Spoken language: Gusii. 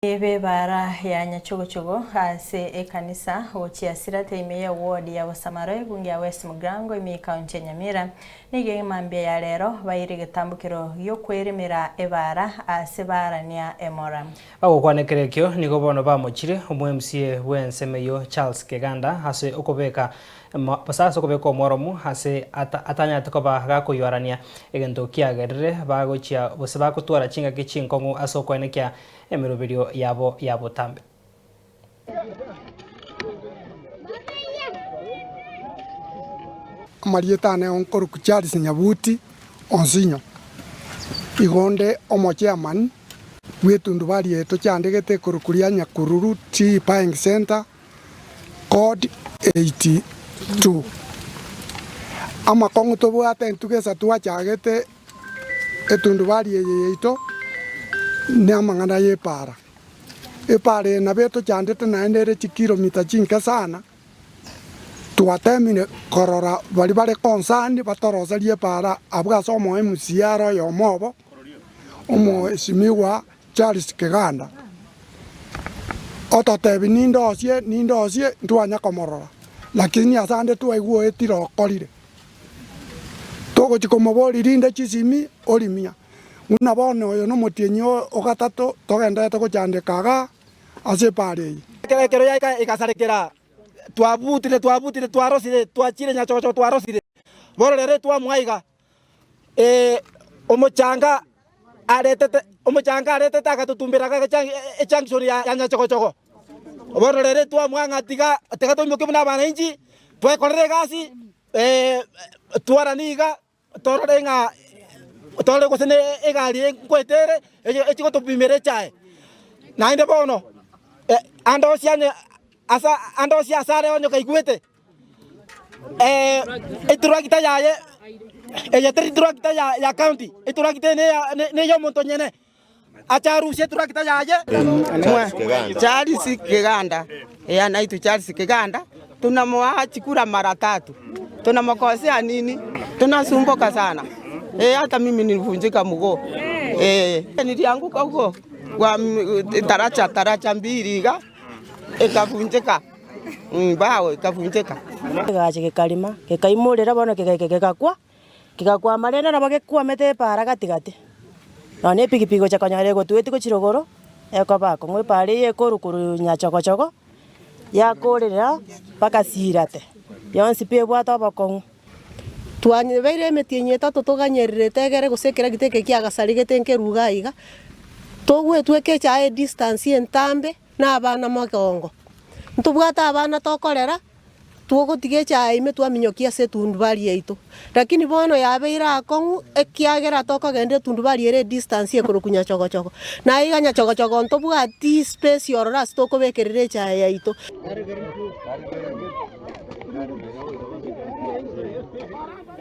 B'ebaara ya Nyachogochogo ase ekanisa gochia Sirate ime ye ward ya Bosamaro ebunge ya West Mugirango ime y'ecounty ya Nyamira nigo emambia ya rero baire egetambokero gi'okweremera ebaara ase baarania emora. Bagokwana ekero ekio nigo bono bamochire omo-MCA bw'ensemo eyio Charles Keganda ase okobeka gose ase okobeka omworomu ase atanyarete koba gakoywarania egento kiagerire bagochia gose bagotwara chingaki chinkong'u ase okoenekia emeroberio yabo ya botambe. Amarieta ane nkorokwa Charles Nyabuti Onsinyo, igo onde omochairman bw'etundubari eye tochandegete ekorokwa ria Nyakururu Tea Buying Centre, Code 82. Amakong'u tobwate intwe gesa twachagete Etundubari eye yaito namang'ana y'epaara. Epaara eye nabo etochandete naende ere chikilomita chinke sana, twatemire korora baria bare concerned batoroserie epaara abwo ase omo MCA are oyomo obo, Omwesimigwa Charles Kiganda, ototebia nindosie nindosie ntwanya komorora, lakini ase ande twaigwa oetire okorire. Togochia komoboria rinde chisimi orimia, buna bono oyo nomotienyi o gatato togendererete gochandeka igaa ase epaara eye. Ekero yaika egasarekera, twabutire, twabutire, twarosire, twachire nyachogochogo twarosire. Bono rero etwamoa iga, omochanga aretete, omochanga aretete agatotumbera iga ejunction ya nyachogochogo. Bono rero etwamoa ng'a tiga, tiga toimoke buna abananchi, twekorere egasi. Twaranie iga, torore ng'a torore gose ne egari eye nkoeta ere, eye echi gotopimera echae. Naende bono, ande onsi anye asa ande onsi ase are onye kaigwete, etractor yaye, eye teri tractor ya ya county, etractor eye neya neya omonto onyene. Ache arusie eturakita yaye. Charles Kiganda, eeh anaitwa Charles Kiganda, tunamoa chikura mara tatu, tunamkosea nini? Tunasumbuka sana eh, hata mimi nilivunjika mguu eh, nilianguka huko kwa taracha taracha mbili iga ikavunjika mbao ikavunjika. Kegacha gekarima, gekaimorera bono kegaika gegakwa. Kegakwama rende nabo gekwamete epaara gati gati, nonya na epikipiki gocha konyora egotweti gochia rogoro, ekoba akong'u epaara eye ekorwa korwa nyachogochogo, yakorera mpaka siirate, yonsi pi ebwate obokong'u. Twanyebeire emetienyi etato toganyererete egere gose ekeragita eke kiagasaregete nkerwe iga iga, togwetweka echae edistance entambe na abana mogongo. Ntobwate abana tokorera. Twogotiga echae ime twaminyokia ase etundubari yaito, lakini bono yabeire akong'u ekiagera tokogenda etundubari ere edistance ekorokwa nyachogochogo. Na iga nyachogochogo ntobwati space ororo ase tokobekerera echae yaito.